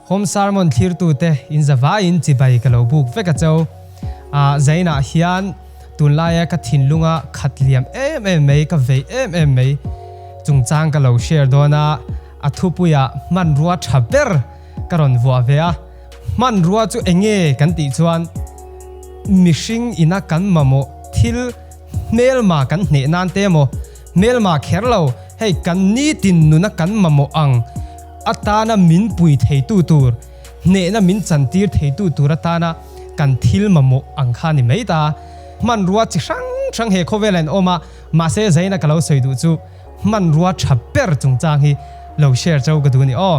Home Sermon thlirtute in zavaiin chibai ka lo buk vek a cho. Ah Zainah hian tunlaia ka thinlunga khat liam em em mai, ka vei em em mai chungchang ka lo share dawn a, a thupuiah hmanrua tha ber ka rawn vuah ve a. Hmanrua chu enge kan tih chuan mihring ina kan mamawh thil hmelma kan hneh nan te emaw, hmelma kher lo, hei kan nitin nuna kan mamawh ang atana min pui theitu tur, hnehna min chantir theitu tur atana kan thil mamawh ang kha ni mai ta. Hmanrua chi hrang hrang he khawvel an awm a, mahse zaina ka lo sawi duh chu hmanrua tha ber chungchang hi lo share chau ka duh a ni aw.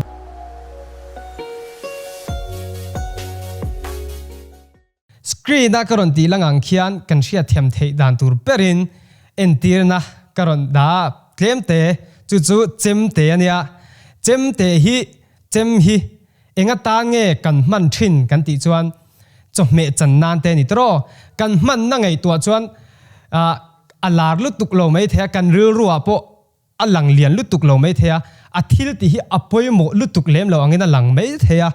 Screen a ka rawn tih lang ang khian kan hriatthiam theih dan tur berin entirna ka rawn dah tlem te, chu chu chem te a nia. Chem te hi chem hi eng atan nge kan hman thin kan tih chuan chawhmeh chan nan te a ni tawh. Kan hmanna ngaihtuah chuan a lar lutuk lo maithei a, kan rilruah pawh A lang lian lutuk lo mai thei a, a thil tih hi a pawimawh lutuk lem lo angin a lang mai thei a.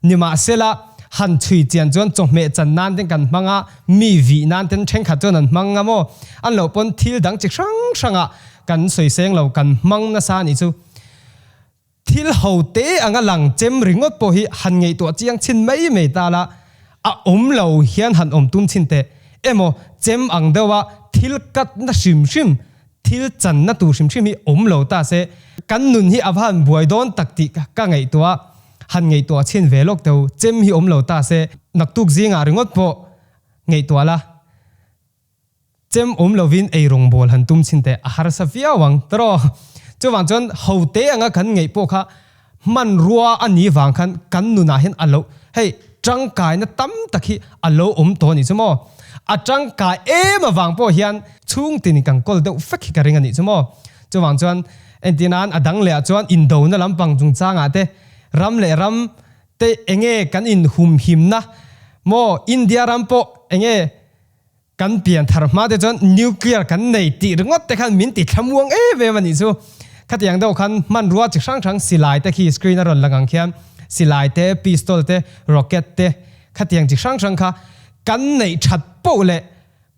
Nimahsela, han chhui chian chuan chawhmeh chan nan ten kan hmang a, mi vih nan ten thenkhat chuan an hmang a maw? An loh pawn thil dang chi hrang hrangah kan sawiseng lo, kan hmang nasa a nih chu. Thil ho te anga lang chem ringawt pawh hi han ngaihtuah chiang chhin mai mai ta la, a awm lo hian han awm tum chhin teh. Emaw chem ang deuha thil katna hrim hrim, thil channa tur hrim hrim hi awm lo ta se, kan nun hi a va han buai dawn tak tih ka ngaihtuah, han ngaihtuah chhin ve lawk teu, chem hi awm lo ta se, naktuk zingah ringawt pawh ngaihtuah la. Chem awm lovin ei rawngbâwl han tum chhin teh a harsa viau ang tawh. Chuvang chuan hote anga kan ngeih pawh kha hmanrua a nih vang khan kan nunah hian a lo hei tangkaina tam tak hi a lo awm tawh a nih chu maw. A tangkai em avang pawh hian chhungtin kan kawl deuh vek hi ka ring a nih chu maw. Chuvang chuan entirnan a dang lehah chuan indona lampang chungchangah te ram leh ram te enge kan inhumhimna maw India ram pawh enge Kan pian thar hma te chuan nuclear kan nei tih ringawt te khan min ti thlamuang em em a nih chu. Khatiang deuh khan hmanrua chi hrang hrang silai te khi screen a rawn lang ang khian silai te, pistol te, rocket te khatiang chi hrang hrang kha kan neih that poh leh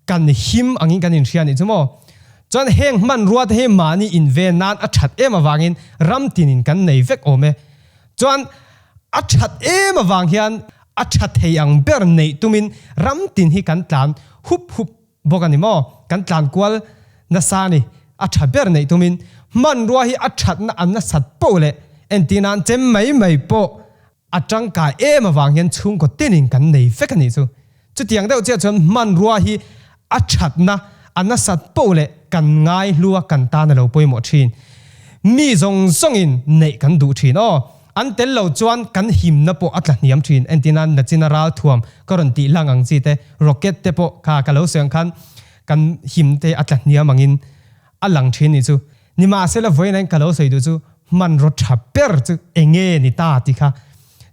kan him angin kan inhria a nih chu maw. Chuan heng hmanrua te hi mahni inven nan a that em avangin ram tinin kan nei vek awm e. Chuan a that em avang hian A tha thei ang ber neih tumin ram tin hi kan tlan hup hup bawk a ni maw? Kan tlan kual nasa a ni. A tha ber neih tumin hmanrua hi a thatna an nasat poh leh entir nan chem mai mai pawh a tangkai em avang hian chhungkaw tinin kan nei vek a nih chu. Chutiang deuh chiah chuan hmanrua hi a thatna a nasat poh leh kan ngai hlua kan tan a lo pawimawh thin. Mi zawng zawngin neih kan duh thin aw. An tel lo chuan kan himna pawh a tla hniam thin. Entirnan Nachina ralthuam ka rawn tih lang ang chi te, rocket te pawh kha ka lo sawi ang khan kan him te a tla hniam angin a lang thin nih chu. Nimahsela vawiin ain ka lo sawi duh chu hmanraw tha ber chu enge ni ta tih kha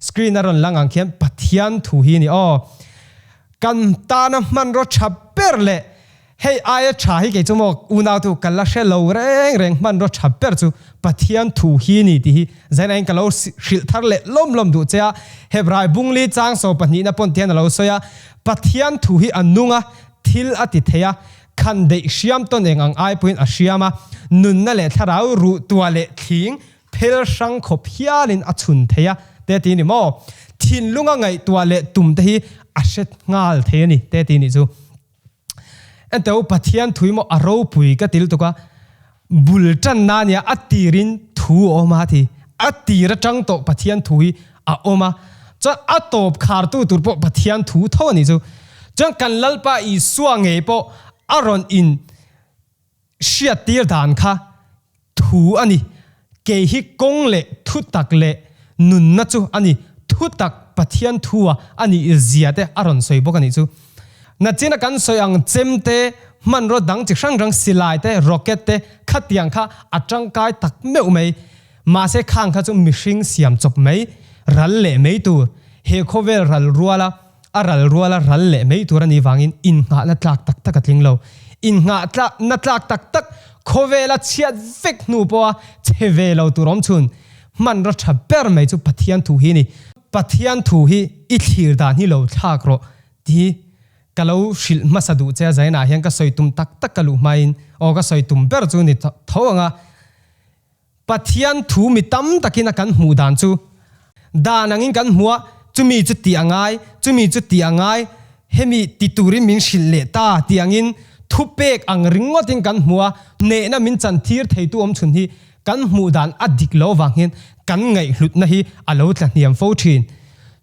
screen a rawn lang ang khian Pathian thu hi a ni aw. Kan tana hmanraw tha ber leh hei aia tha hi kei chu maw unautu ka la hre lo reng reng hmanraw tha ber chu Pathian thu hi a ni tih hi zain ain ka lo hrilh thar leh lawm lawm duh che a. Hebrai bungli chang saw pahnihna pawn tihian a lo sawi a, Pathian thu hi a nung a, thil a ti thei a, Khan deih hriam tawn eng ang ai pawhin a hriam a, nunna leh thlarau ruh tua leh thling phel hrang khawp hialin a chhun thei a, te ti ni maw? Thinlunga ngaihtuah leh tum te hi a hre nghal thei a ni, te ti nih chu. Enteu Pathian thui maw a ropui ka ti lutuk a, bul tanna nia a tirin thu a awm a ti. A tir atang tawh Pathian thu hi a awm a, chuan a tawp khartu tur pawh Pathian thu tho a nih chu. Chuan kan Lalpa Isua ngei pawh a rawn in hriattir dan kha thu a ni. Kei hi kawng leh thutak leh nunna chu a ni. Thutak Pathian thua a nih zia te a rawn sawi bawk a nih chu. Nachina kan sawi ang chem te, hmanraw dang chi hrang hrang silai te, rocket te khatiang kha a tangkai tak meuh mai. Mahse khang kha chu mihring siam chawp mai, ral leh mai tur, he khawvel ral ruala a ral ruala ral leh mai tur a nih vangin innghahna tlak tak tak a tling lo. Innghahna tlak tak tak khawvela chhiat vek hnu pawha che ve lo tur awm chhun. Hmanraw tha ber mai chu Pathian thu hi a ni. Pathian thu hi i thlir dan hi lo thlak rawh tih hi ka lo hrilh hmasa duh che a, zainah hian ka sawi tum tak tak ka luh hmain aw ka sawi tum ber chu ni tho ang a. Pathian thu mi tam takin a kan hmuh dan chu dan angin kan hmu a, chumi chu tih a ngai, chumi chu tih a ngai, hemi ti turin min hrilh leh ta tih angin thupek ang ringawtin kan hmu a, hnehna min chantir theitu awmchhun hi Kan hmuh dan a dik lo vang hian kan ngaihhlutna hi a lo tla hniam fo thin.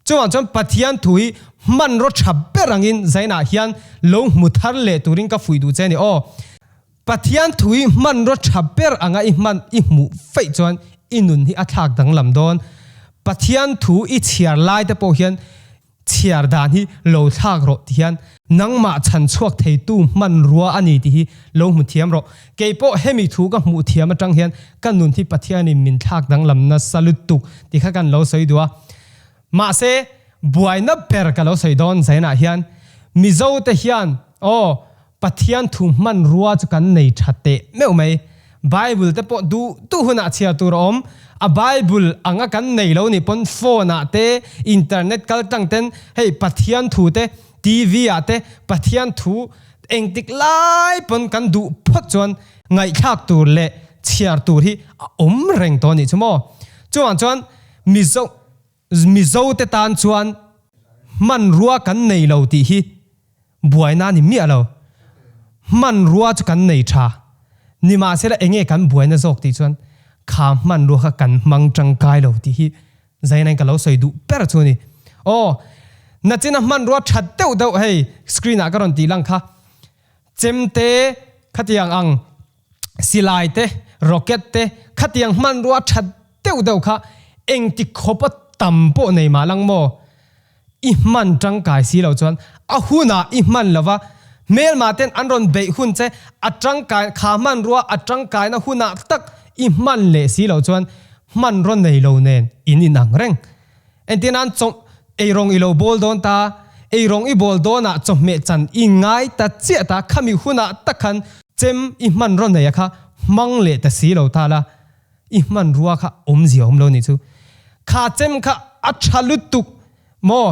Chuvang chuan Pathian thu hi hmanraw tha ber angin zainah hian lo hmu thar leh turin ka fuih duh che a ni aw. Pathian thu hi hmanraw tha ber anga i hman i hmuh feih chuan i nun hi a thlak danglam dawn. Pathian thu i chhiar lai te pawh hian Chhiar dan hi lo thlak rawh ti hian nangmah chhan chhuak theitu hmanrua a ni tih hi lo hmu thiam rawh. Kei pawh hemi thu ka hmuh thiam atang hian ka nun hi Pathianin min thlak danglam nasa lutuk tih kha kan lo sawi duh a. Mahse, buaina ber ka lo sawi dawn zainah hian Mizote hian aw Pathian thu hmanrua chu kan nei tha teh meuh mai. Bible te pawh duh duh hunah chhiar tur a awm. A Bible anga kan nei lo nih pawn phone ah te, internet kal tang ten hei Pathian thu te, TV ah te Pathian thu engtik lai pawn kan duh phawt chuan ngaihthlak tur leh chhiar tur hi a awm reng tawh nih chu maw. Chuvang chuan Mizo Mizo te tan chuan hmanrua kan nei lo tih hi Buaina a ni miah lo. Hmanrua chu kan nei tha. Nimahsela enge kan buaina zawk tih chuan kha hmanrua kha kan hmang tangkai lo tih hi Zainain ka lo sawi duh ber chu a ni. Aw, nachina hmanrua tha deuh deuh hei screen ah ka rawn tih lang kha. Chemte khatiang ang silai te, rocket te khatiang hmanrua tha deuh deuh kha engti khawpa tam pawh nei mah lang maw? I hman tangkai si lo chuan a hunah i hman lo va, hmelmah ten an rawn beih hun che a tangkai kha hmanrua a tangkaina hunah tak i hman leh si lo chuan hmanraw nei lo nen in inang reng. Entir nan chaw eirawng i lo bawl dawn ta, eirawng i bawl dawnah chawhmeh chan i ngai ta chiah ta khami hunah tak khan chem i hmanraw nei a kha hmang leh ta si lo ta la, I hmanrua kha awmzia awm lo nih chu. Kha chem kha a tha lutuk maw?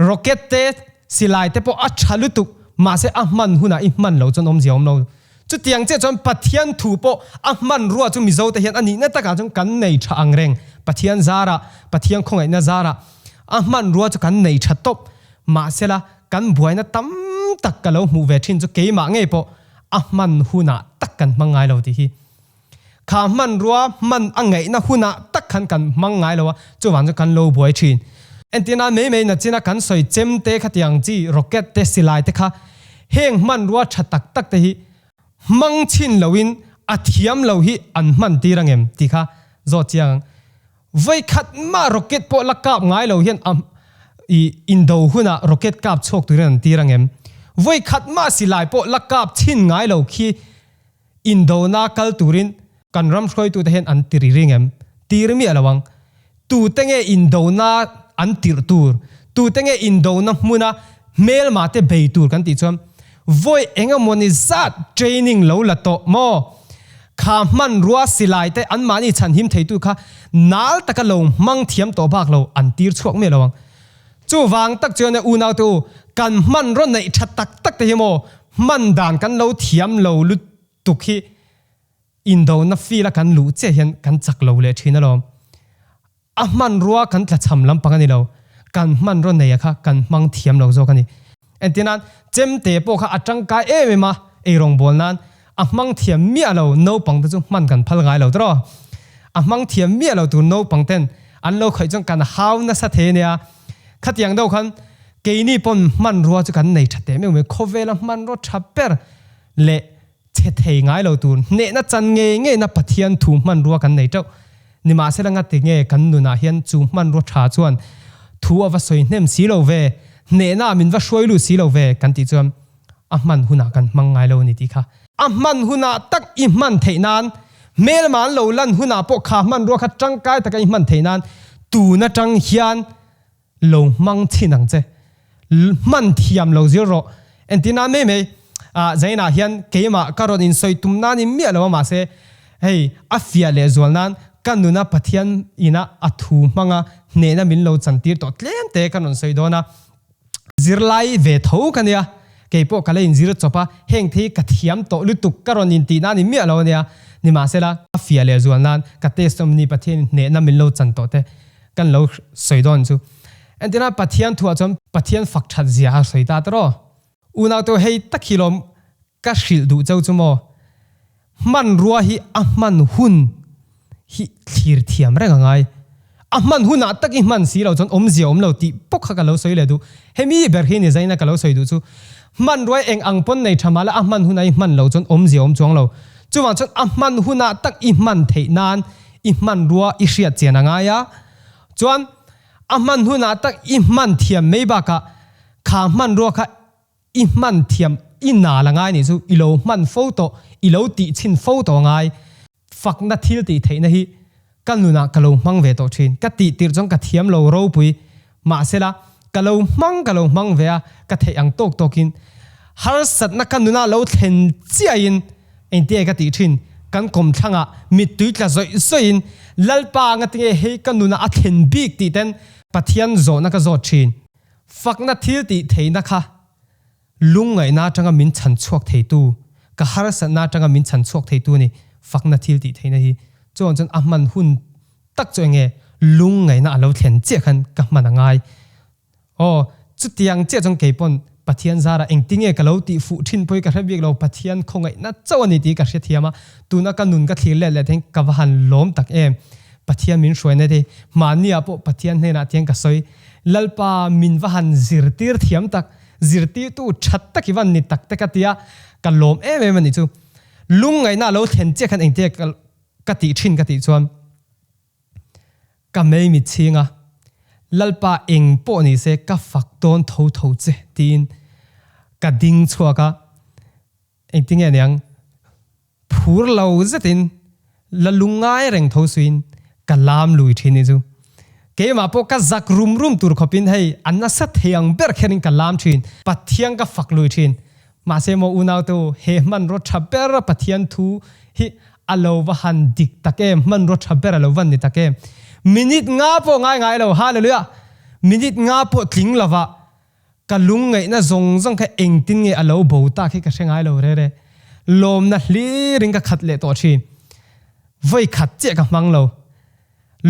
Rocket te, silai te pawh a tha lutuk, mahse a hman hunah i hman lo chuan awmzia awm lo. Chutiang chiah chuan Pathian thu pawh a hmanrua chu Mizo te hian a nihna takah chuan kan nei tha ang reng. Pathian zarah, Pathian khawngaihna zarah a hmanrua chu kan nei tha tawp. Mahsela kan buaina tam tak ka lo hmuh ve thin chu keimah ngei pawh a hman hunah tak kan hmang ngai lo tih hi. Kha hmanrua hman a ngaihna hunah tak khan kan hmang ngai lo a, chuvang chu kan lo buai thin. Entirna mai mai nachina kan sawi chem te khatiang chi rocket te silai te kha heng hmanrua tha tak tak te hi hmang chhin loin a thiam lo hi an hman tir angem tih kha zawt chiang ang. Vawikhat mah rocket pawh la kap ngai lo hian a i indo hunah rocket kap chhuak turin an tir angem? Vawikhat mah silai pawh la kap chhin ngai lo khi Indona kal turin kan ram hruaitute hian an tir i ring em? Tir miah lo ang. Tute nge indona an tirh tur? Tute nge indona hmuna hmelma te bei tur kan tih chuan vawi engemawni zat training lo la tawh maw? Kha hmanrua silai te anmahni chhanhim theitu kha nal taka lo hmang thiam tawh bak lo an tir chhuak miah lo ang. Chuvang tak chuan e unaute u, kan hmanraw neih tha tak tak te hi maw hman dan kan lo thiam lo lutuk hi indona field a kan luh chiah hian kan chak lo leh thin alawm. A hmanrua kan tlachham lampang a ni lo, kan hmanraw neia kha kan hmang thiam lo zawk a ni. Entir nan, chemte pawh kha a tangkai em em a, eirawngbawl nan a hmang thiam miah lo naupang te chu hman kan phal ngai lo tawh. A hmang thiam miah lo tur naupang ten an lo khawih chuan kan hau nasa thei a nia. Khatiang deuh khan keini pawn hmanrua chu kan nei tha teh meuh mai, khawvela hmanraw tha ber leh Chhe thei ngai lo tur hnehna chan ngei ngeina Pathian thu hmanrua kan nei teuh. Nimahsela ngati nge kan nunah hian chu hmanrua tha chuan thu a va sawi hnem si lo ve, hnehna min va hruai lut si lo ve kan tih chuan a hman hunah kan hmang ngai lo a ni tih kha. A hman hunah tak i hman theih nan, hmelma an lo lan hunah pawh kha hmanrua kha tangkai taka i hman theih nan tun atang hian Lo hmang chhin ang che. Hman thiam lo zir rawh. Entirna mai mai, ah Zainah hian keimah ka rawn insawi tum nan in miah lo a mahse hei a fiah leh zual nan ka nuna Pathian ina a thu hmanga hnehna min lo chantir tawh tlem te ka rawn sawi dawn a. Zirlai ve tho ka nia, kei pawh ka la inzir chawp a, heng te hi ka thiam tawh lutuk ka rawn intih nan ni miah lo a nia. Nimahsela, ka fiah leh zual nan ka testimony Pathianin hnehna min lo chan tawh te kan lo sawi dawn chu. Entirna Pathian thuah chuan Pathian fak that zia a sawi ta tawh. Unaute hei tak hi lawm ka hrilh duh cheu chu maw? Hmanrua hi a hman hun hi thlir thiam reng a ngai. A hman hunah tak i hman si lo chuan awmzia awm lo tih pawh kha ka lo sawi leh duh. Hemi ber hi ni zaina ka lo sawi duh chu. Hmanrua eng ang pawn nei tha mah la a hman hunah i hman lo chuan awmzia awm chuang lo. Chuvang chuan a hman hunah tak i hman theih nan i hmanrua i hriat chian a ngai a. Chuan a hman hunah tak i hman thiam mai bakah kha hmanrua kha I hman thiam i nal a ngai nih chu i lo hman fo tawh, i lo tih chhin fo tawh a ngai. Fakna thil tih theihna hi ka nunah ka lo hmang ve tawh thin. Ka tih tirh chuan ka thiam lo ropui. Mahsela, ka lo hmang ka lo hmang ve a, ka theih ang tawk tawkin harsatna ka nunah lo thlen chiahin engtinge ka tih thin. Kan kawmthlangah mittui tla zawih zawihin Lalpa ngatinge hei ka nunah a thlen bik tih ten Pathian zawhna ka zawt thin. Fakna thil tih theihna kha lungngaihna atanga min chhan chhuak theitu, ka harsatna atanga min chhan chhuak theitu a ni. Fakna thil tih theihna hi chuan chuan a hman hun tak chu enge lungngaihna a lo thlen chiah khan ka hman a ngai. Aw, chutiang chiah chuan kei pawn Pathian zara engtinge ka lo tih fuh thin pawh hi ka hre bik lo, Pathian khawngaihna chauh a ni tih ka hrethiam a, tuna ka nun ka thlir let leh thei ka va han lawm tak em. Pathian min hruaina te hi mahniah pawh Pathian hnenah tiang ka sawi. Lalpa min va han zirtir thiam tak, zirtirtu that tak i van ni tak te ka tia, ka lawm em em a nih chu. Lungngaihna a lo thlen chiah khan engtia ka tih thin ka tih chuan ka mei mit chhing a, Lalpa eng pawh ni se ka fak dawn tho tho che tiin ka ding chhuak a, engtinge niang Phur lo zetin la lungngai reng tho suin ka lam lui thin ni chu. Keimah pawh ka zak rum rum tur khawpin hei a nasa thei ang ber kherin ka lam thin. Pathian ka fak lui thin. Mahse maw unaute u, he hmanraw tha ber Pathian thu hi a lo va han dik tak em, hmanraw tha ber a lo van ni tak em. Minute nga pawh ngai ngai lo, Hallelujah! Minute nga pawh tling lova Ka lungngaihna zawng zawng kha engtin nge a lo bo tak hi ka hre ngai lo re re. Lawmna hlirin ka khat leh tawh thin. Vawi khat chiah ka hmang lo.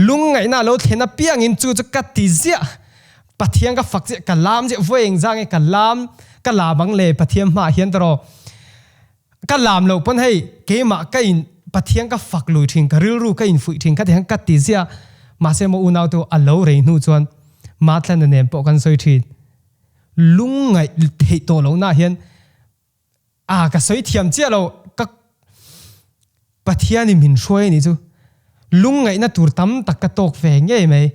Lungngaihna a lo thlen apiangin chu chu ka ti ziah. Pathian ka fak chiah, ka lam chiah, vawi engzah nge ka lam, ka lam ang le Pathian hmaah hian tawh rawh. Ka lam loh pawn hei keimah ka in Pathian ka fak lui thin, ka rilru ka infuih thin kha ti hian ka ti ziah. Mahse maw unaute a lo rei hnu chuan Mathlana nen pawh kan sawi thin. Lungngaih theih tawh lohna hian a ka sawi thiam chiah lo, ka Pathianin min hruai a nih chu. Lungngaihna tur tam tak ka tawk ve ngei mai.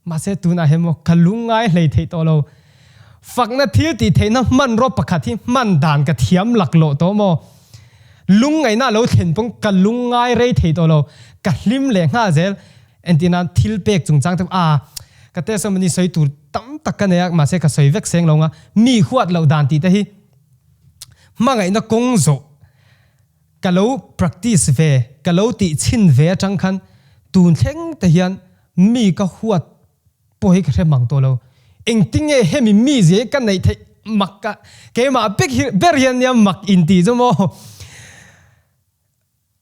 Mahse tunah hian maw ka lungngai hlei theih tawh lo. Fakna thil tih theihna hmanraw pakhat hi hman dan ka thiam laklawh tawh maw? Lungngaihna a lo thlen pawn ka lungngai rei thei tawh lo. Ka hlim leh nghal zel. Entir nan thil pek chungchang te pawh a ka test awm ani sawi tur tam tak ka nei a mahse ka sawi vek seng lo nga mi huat loh dan tih te hi hmangaihna kawng zawh Ka lo practice ve, ka lo tih chhin ve atang khan tun thleng te hian mi ka huat pawh hi ka hre mang tawh lo. Engtinge hemi mi zia hi ka neih theih mak ka keimah bek hi ber hian nia mak inti chu maw.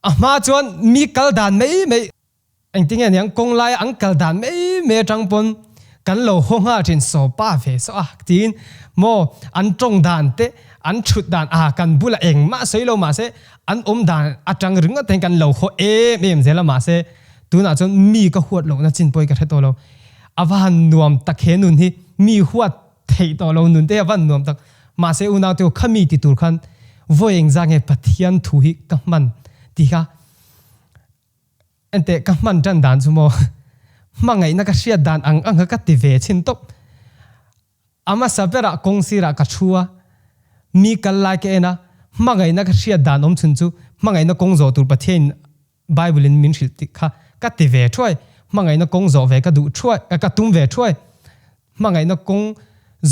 A hma chuan mi kal dan mai mai. Engtinge niang kawng laia an kal dan mai mai atang pawn kan lo haw nghal thin saw pa ve saw a tiin maw an tawng dan te an thut dan a kan bulah engmah sawi lo mahse an awm dan atang ringawt hian kan lo haw em em zel a mahse tunah chuan mi ka huat lohna chin pawh hi ka hre tawh lo a va han nuam tak he nun hi mi huat theih tawh lo nun te hi a va han nuam tak mahse unau te kha mi ti tur khan vawi engzah nge Pathian thu hi ka hman tih kha Enteh ka hman tan dan chu maw? Hmangaihna ka hriat dan ang ang kha ka ti ve chhin tawp. A hmasa berah kawng sirah ka thu a, mi kal lai ka en a, hmangaihna ka hriat dan awm chhun chu hmangaihna kawng zawh tur Pathianin Bible in min hrilh tih kha ka ti ve thuai. Hmangaihna kawng zawh ve ka duh thuai, ka tum ve thuai. Hmangaihna kawng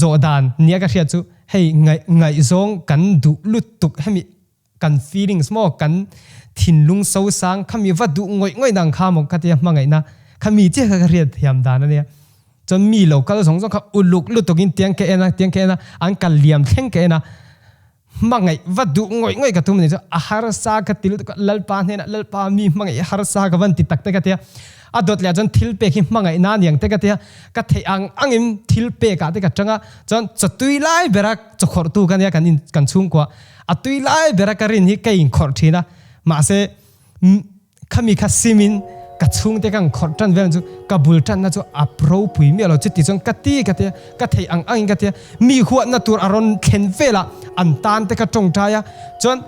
zawh dan nia ka hriat chu hei ngaih ngaihzawng kan duh lutuk hemi Kan feelings maw, kan Thinlung sosang kha mi va duh ngawih ngawih nang kha maw ka tia hmangaihna kha mi chiah kha ka hriat thiam dan a nia. Chuan mi lo kal zawng zawng kha uluk lutukin tiang ka en a, tiang ka en a, an kal liam thleng ka en a. Hmangaih va duh ngawih ngawih ka tum a ni chu a harsa ka ti lutuk a, Lalpa hnenah Lalpa mi hmangaih hi harsa ka van ti tak te ka tia. A dawt leh ah chuan thil pek hi hmangaih na aniang te ka tia, ka theih ang angin thil pek ah te ka tang a, chuan chawtui lai bera chawkhawrhtu ka nia kan in kan chhungkua a tui lai bera ka rin hi ka inkhawrh thin a, mahse Khami kha simin ka chhungte ka khawrh tan vel chu ka bul tanna chu a ropui miah lo. Chuti chuan ka ti ka tia, ka theih ang angin ka tia, mi huatna tur a rawn thlen velah an tan te ka tawngtai a, chuan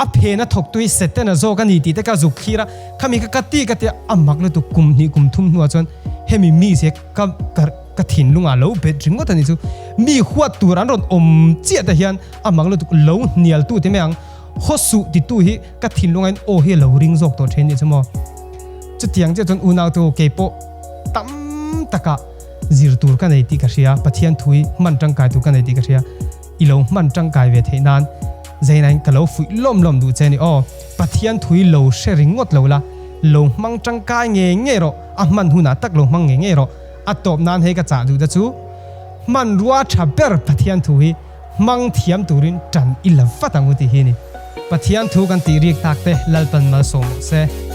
a phena thawktu hi Setana zawk a ni tih te ka zuk thlir a, khami kha ka ti ka tia, a mak lutuk kum hnih kum thum hnuah chuan hemi mi zia ka ka thinlungah lo bet ringawt a ni chu. Mi huat tur an rawn awm chiah te hian a mak lutuk lo hnialtu te mai ang. Haw suh titu hi ka thinlungain aw hi a lo ring zawk tawh thin nih chu maw. Chutiang chiah chuan unau te keipawh tam takah zir tur ka nei tih ka hria, Pathian thu hi hman tangkai tur ka nei tih ka hria, i lo hman tangkai ve theih nan Zainain ka lo fuih lawm lawm duh che a ni aw. Pathian thu hi lo hre ringawt lo la, lo hmang tangkai ngei ngei rawh, a hman hunah tak lo hmang ngei ngei rawh. A tawp nan hei ka chah duh te chu hmanrua tha ber Pathian thu hi Hmang thiam turin tan i la vat ang u tih hi a ni. Pathian thu kan tih rik tak te Lalpan malsawm rawh se.